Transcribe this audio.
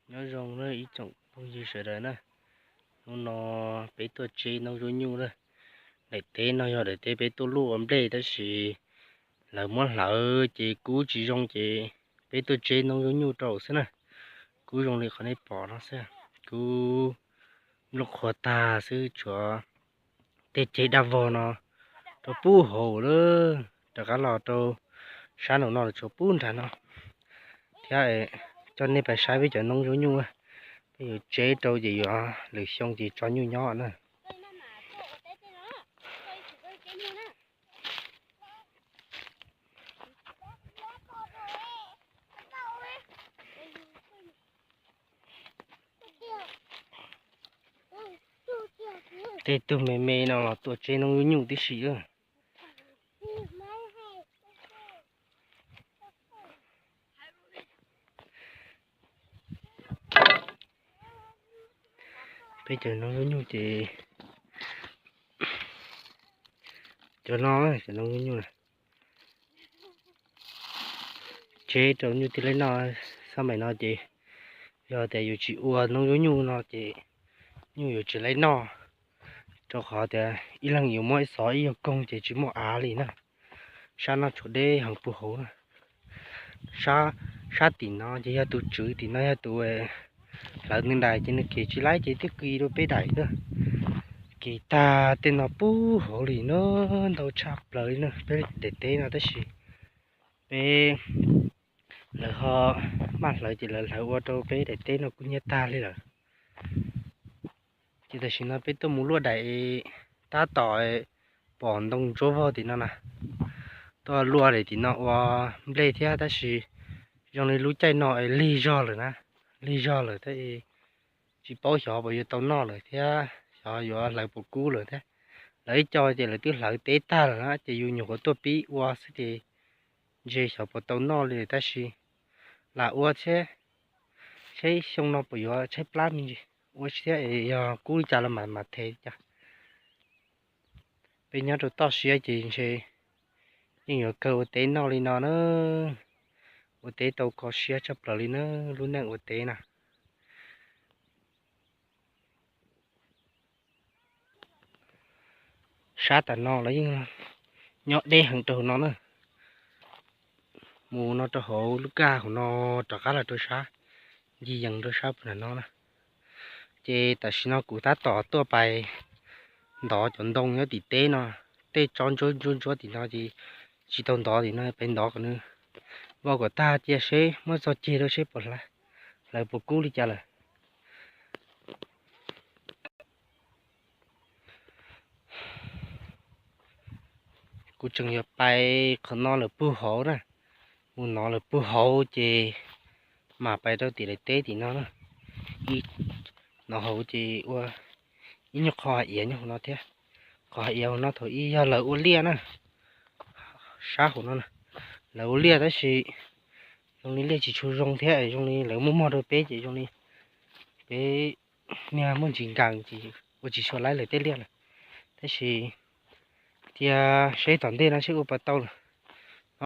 Nyob zoo na ib tsoom phooj ywg sawv daws na, hnub no peb tuaj tseb noob zuab nyuj na. Daim teb no yog daim teb peb tuaj luaj ua nplej tab sis lawv muab hlawv ces kub tsis zoo ces peb tuaj tseb noob zuab nyuj rau xwb na. Kub zoo li qhov nej pom no xwb, kub nplooj qhuav tag xwb, tshuav tej ceg daj vog no rau pub hauv lawm, rov qab los rau sab nraum no los tshuav pub nrad no thiab. Coj nej pais saib peb cov noob zuab nyuj, peb yuav tseb rau ces yuav lwm xyoo ces tso nyuj nyob na. Tej tug me me no los tuaj tseb noob zuab nyuj tib si lawm. Peb cov noob zuab nyuj ces cov no, cov noob zuab nyuj na, tseb rau nyuj tij laij noj. Xab maim no ces yog tias yus tsis ua noob zuab nyuj no ces nyuj yuav tsis laij noj, rau qhov tias ib leeg yuav muab ib xov ib yog koog ces tsis muaj av li na. Sab no tshuav deb heev puag hauv na. Sab tim no ces yog tus tswv, tim no yog tus hlawv nws daim ces nws kev tsis laib ces twb kis rau peb daim xwb. Kev tag tej no puag hauv li na, ntau tshaj plaws li na peb daim teb no tab sis peb, lawv ho maj hlawv ces lawv hlawv ua rau peb daim teb no kub hnyiab tag li lawm. Ces tam sim no peb tuaj mus luaj daim, tab tom pom ntoo ntsuab vog tim no na. Tuaj luaj daim tim no ua nplej thiab tab sis zoo li lub caij no es lig zog lawm na, lig zog lawm thiab. Tsis paub xyov puas yuav tau noj lawm thiab xyov yuav hlawv puas kub lawm thiab. Lawv ib co ces lawv twb hlawv teb tag lawm na ces yus nyuam qhuav tuaj pib ua xwb ces ntshe xyov puas tau noj li tab sis lam ua thiab, seb xyoo no puas yuav tshaib plab me ntsis, ua thiab es yog kub li cas los mam mam them li cas. Peb nyob rau toj siab ces ntshe yeej yuav kawg ua teb noj li no na. Ua teb tau kho siab tshaj plaws li na, lub neej ua teb na. Sab tas no los yeej nyob deb heev rau hauv no na. Mus no rau hauv lub kaj hauv no, rov qab los rau sab, ncig yees rau sab puag nram no na. Ces tam sim no kuv tab tom tuaj pais ntov cov ntoo nyob tim teb no, tej tsob ntsuab ntsuab ntsuab tim no ces tsis tau ntov tim no, pais ntov kom nws vau kom tag cia seb muab txog ceg rau seb puas hlawv puas kub li cas lawm. Kuv tseem yuav pais qhov no lawm puag hauv na, mus no lawm puag hauv ces mam pais rau tim daim teb tim no na. Ib no hauv ces ua ib nyuag qho hav iav nyob hauv no thiab. Qhov hav iav hauv no thaum ib yog lawv ua liaj na, sab hauv no na, lawv ua liaj tab sis zoo li liaj tsis tshua zoo thiab zoo li lawv muab muag rau peb ces zoo li peb niag muaj ntsis nkees ces ua tsis tshua laib lawv tej liaj lawm. Tab sis thiaj seb tom ntej no seb ua puas tau lawm.